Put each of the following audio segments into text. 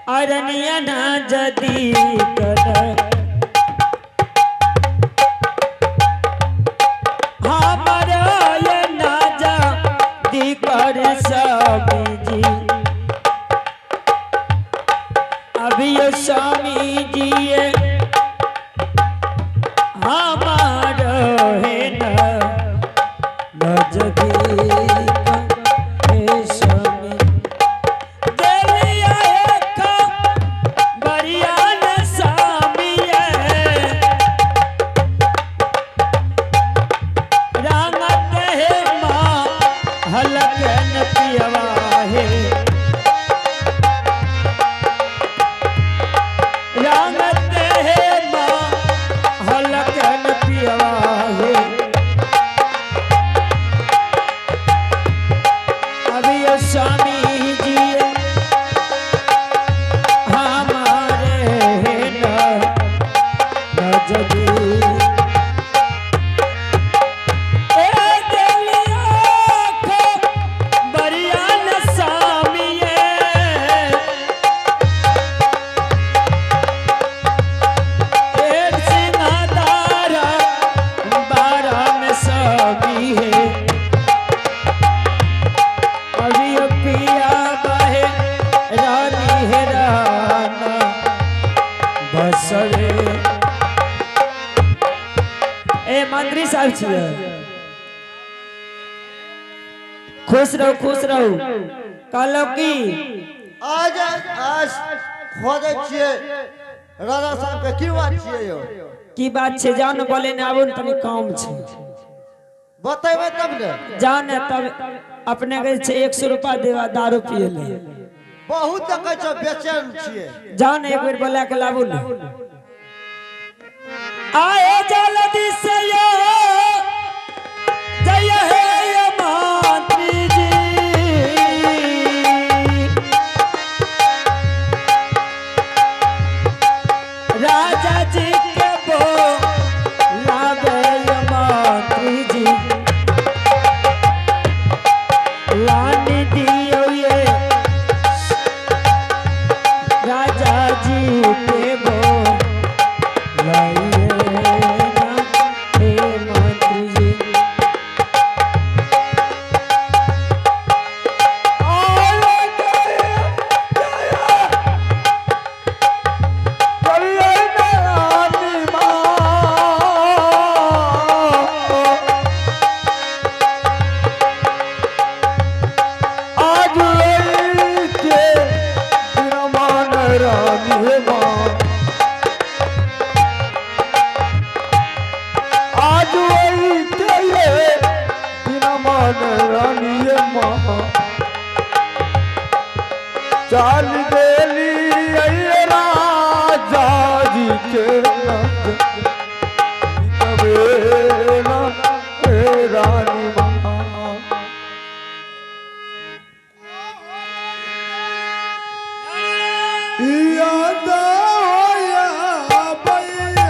अरनिया ना जदी कर हमर ये ना जदी कर स्वामी जी। अभी ये स्वामी जी ये हमार है ना नजदी हे स्वामी। देलिया एक बरिया न स्वामी रंगत हे माँ हलकन पियवा हे रंगत हे माँ हलकन पियवा हे। अभी ये स्वामी जी हमारे हैं ना नजदी। ए दिलिया को बरिया न सामिए एक सिंहदारा बारा में सभी है। अभी पिया बहे रानी है राना बसरे। ए मंत्री साहब छियै, खुश रहो खुश रहो। कहलो की आज आज खोजै छियै राजा साहब के, की बात छियै यौ? की बात छै? जाओ ने बोले ने आबू ने, तनी काम छै। बतेबै तब ने। जाओ ने तब अपने के छै 100 रुपा देवा दारू पिए ले। बहुत देखै छौ बेचैन छियै। जाओ ने एक बेर बोला के लाबू ने। आए जल्दी से यो जय हे यो मंत्री जी। राजा जी के बो लावे यो मंत्री जी। लानी दियो ये राजा जी के बो लाइए ना हे मंत्री जी। चाल देली राजा जी के तबे ना हे रानी माँ। याद आया भैया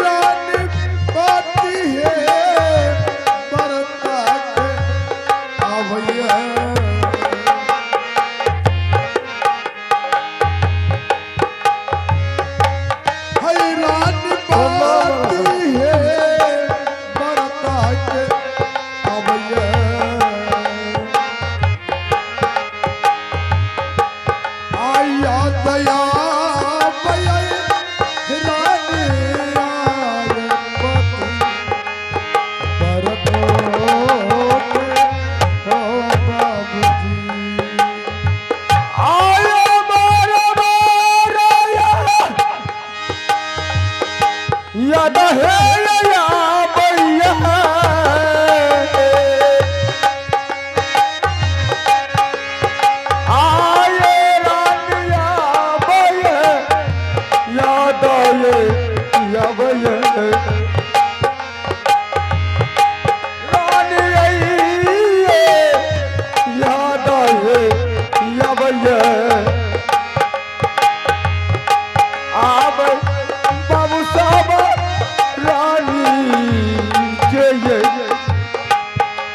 रानी बाती है बरता के आवैया। रानी बाती है बरता के आवैया। आया दया भैया रानी आए पति बरतो के हो बाबूजी। आयो मारो मारो याद है या भैया।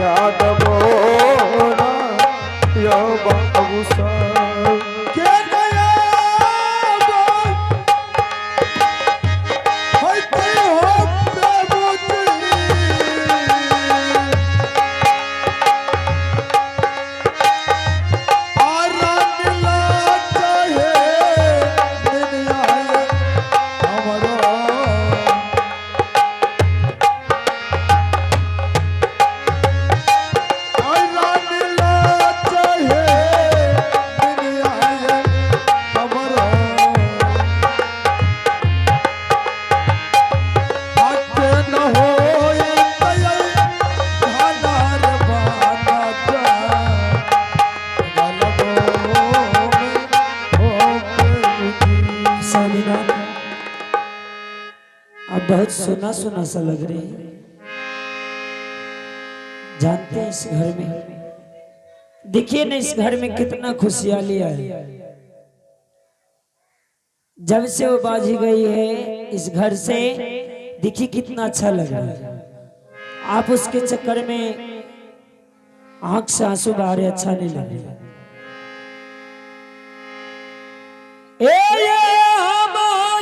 यादव यो बाबू साहब के नया होते हो प्रभु जी। आराम ला चाहे दिन आए हमारा। आराम ला चाहे दिन आए हमारा। आके न होए तय धानार बाना जा गलबो में हो प्रभु। स्वामीनाथ, आप बहुत सुना सुना सा लग रही है। जानते हैं इस घर में, देखिए ना इस घर में कितना खुशहाली आई। जब से वो बाजी गई है इस घर से, देखिए कितना अच्छा लग रहा है। आप उसके चक्कर में आंख से आंसू बहा रहे, अच्छा नहीं लग रहा। ए ये हम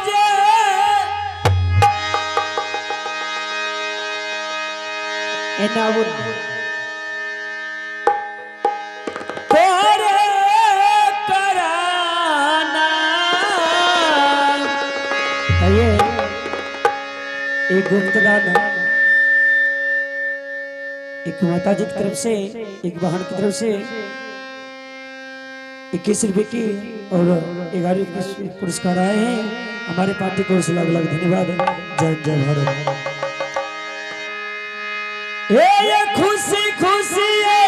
जे एना वो तोरे कराना। ये एक गुप्तदान है, एक माता जी की तरफ से, एक बहन की तरफ से 21 रुपए की और 11 रुपये पुरस्कार आए हैं। हमारे पार्टी को लाख लाख धन्यवाद। जय जय भारत। ए ये खुशी खुशी ये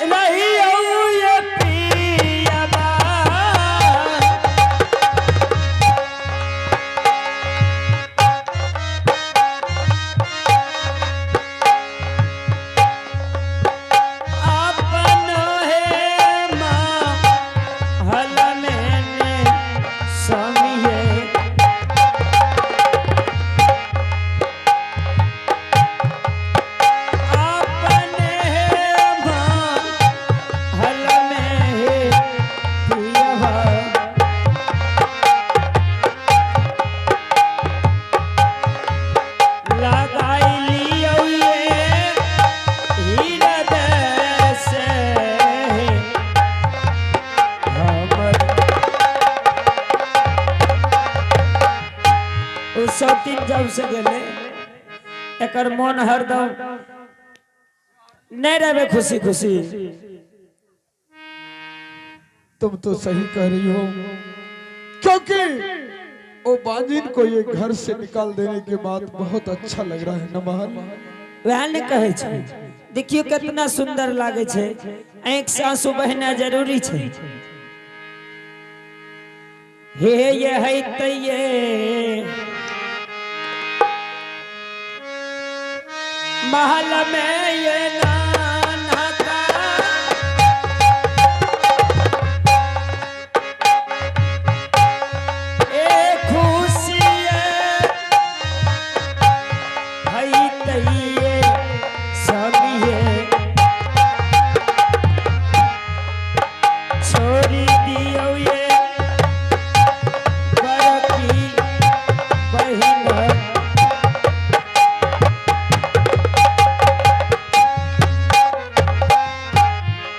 रही हूँ ये पिया। अपन है माँ हल मैंने स्वामी है। अपन है माँ हल में है पिया। लगाई लियो ये हृदय से हमर। ओ सब तीन जब से गेले एकर मन हरदम नहीं रहे खुशी खुशी। तुम तो सही कह रही हो, क्योंकि वो बाजिन को ये घर से निकाल देने के बाद बहुत अच्छा लग रहा है न महल। वएह ने कहै छै, देखियो कितना सुंदर लागे छै। आँखि से आंसू बहना जरूरी छै। हे ये है त ये महल में ये नाना का ए खुशी है तैये समिये छोड़ी दियो ये बड़की बहिन।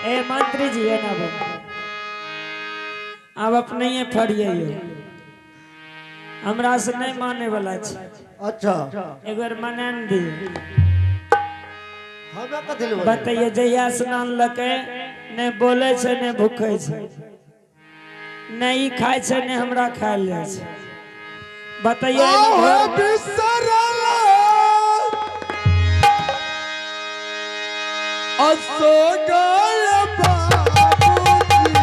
ए मंत्री जी है ना बाबू, अब अपने ही फरिए, हमरा से नहीं माने वाला छै। अच्छा एक बेर मना ने दियौ। हमरा कथी ले बोलबै? बतैयो जहिया स्नान लके ने बोले छै ने भूखे छै, ने ई खाय छै ने हमरा खायल जाइ छै। बतैयो एहिमे आहो घर- बिसरला असोगल बाबूजी।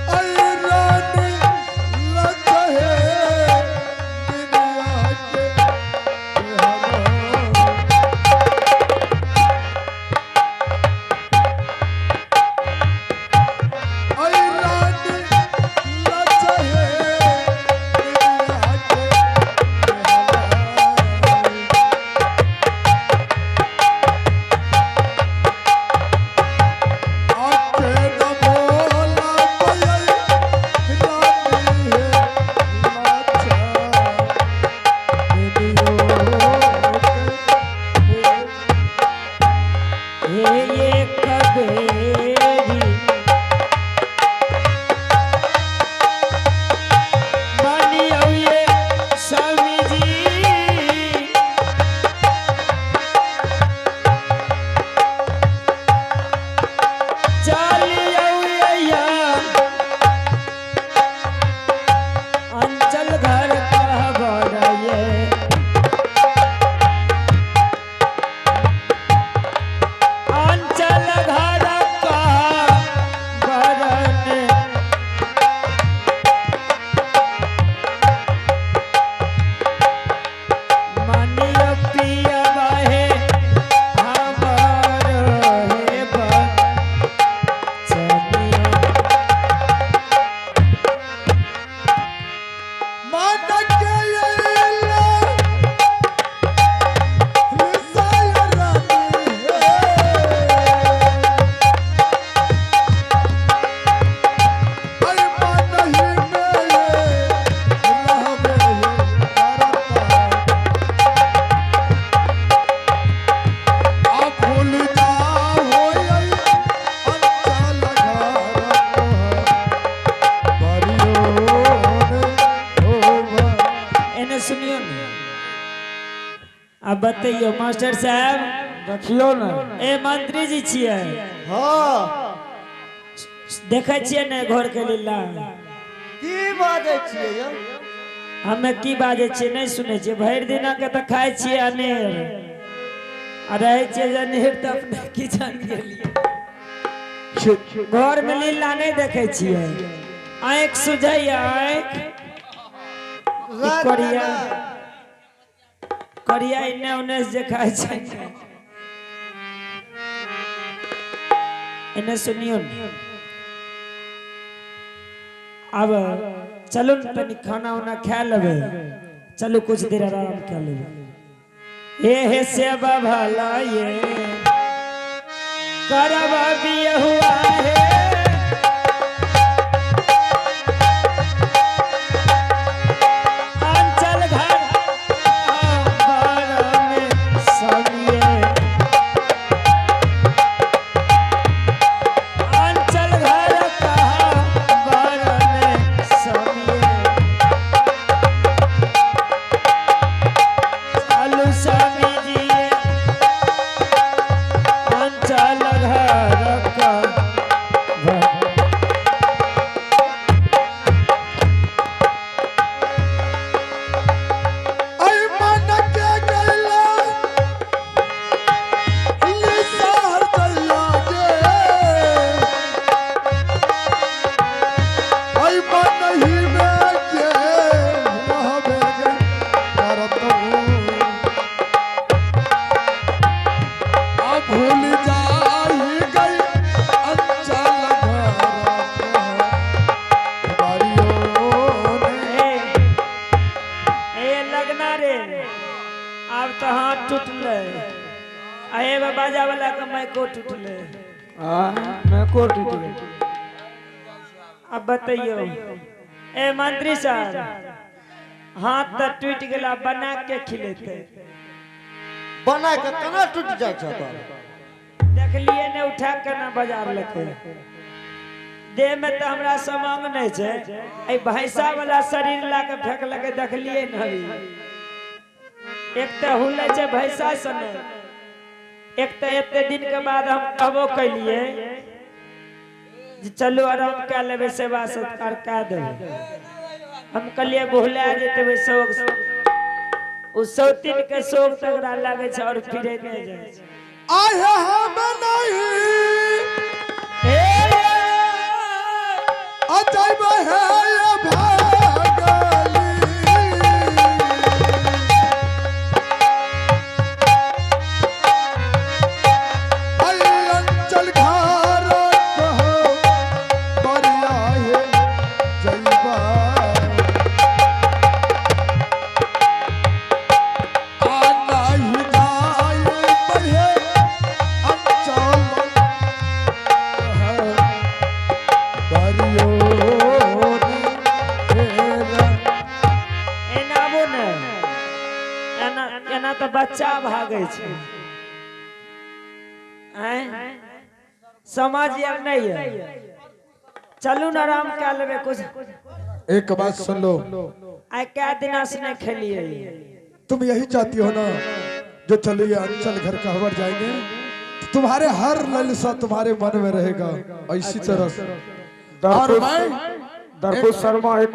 ऐ रानी लगे दुनिया के बिहारो। अब बतैयो मास्टर साहब। देखियौ ने। ए मंत्री जी छियै। हाँ। देखै छियै ने घर के लीला। की बाजै छियै यौ? हमे की बाजै छियै नहि सुनै छियै। भरि दिना के तऽ खाइ छियै अनेर आ रहै छियै जे अनेर, तऽ अपने की जान गेलियै। घर में लीला नहि देखै छियै। आँखि सुझैया आँखि राति करिया मे करिया एने ओने से जे खाइ छै। एने सुनियो ने, अब चलू ने तनी खाना उना खा लेबै। चलू कुछ देर आराम कर लेबै। हे हे सेवा भला ये करब बियहुआ हे। अंचल घर बर में सनिए, अंचल घर कहा बर में सनिए। चलू स्वामी जी अंचल घर का। ऐ मन के गैला निसार चला गे, ऐ मन ही में के रहबे गे करत हूँ। आ भूल जाई गई अंचल घर बारियों ने। ए, ए लगना रे, आब तऽ हाथ टूटलै आ हे बाजा वाला के माइको टूटलै। हाँ, मैं को टूट गई। अब बतैयो ए मंत्री साहब, हाथ तऽ टूटि गेला, बना के खिलेते। बना के केना टूटि जाइ छै तऽ? देखलिए ने उठा के ना बाजार लके। देह में तऽ हमरा समांग नहि छै। एहि भैंसा वाला शरीर ला के फेंकलकै, देखलिए ने अभी। एक तऽ हुलै छै भैंसा सने, एक तऽ एते दिन के बाद हम कहबो कैलिए जे चलू आराम कए लेबै, सेवा सत्कार कए देबै। हम कहलिए भुला जेतै शोक, ओ सौतीन के शोक तगड़ा लागै छै और फिरे नहि जाइ छै। आहे हम नहीं अजब है ये भागली, ऐ अंचल घर कहो बरिया है जइबा। आ नहीं जाए बढ़े अंचल बरियो ने फेरा। एना आबू ने, एना एना तऽ बच्चा भागै छै। आँय समाज आर नहि है। चलू ने आराम कए लेबै कुछ। एक बात सुन लो। आइ कए दिना से नहि खेलियै। तुम यही चाहती हो ना जो चलिए अंचल घर कहवर जाएंगे तो तुम्हारे हर ललसा तुम्हारे मन में रहेगा। इसी तरह से और मैं दरकुश शर्मा एक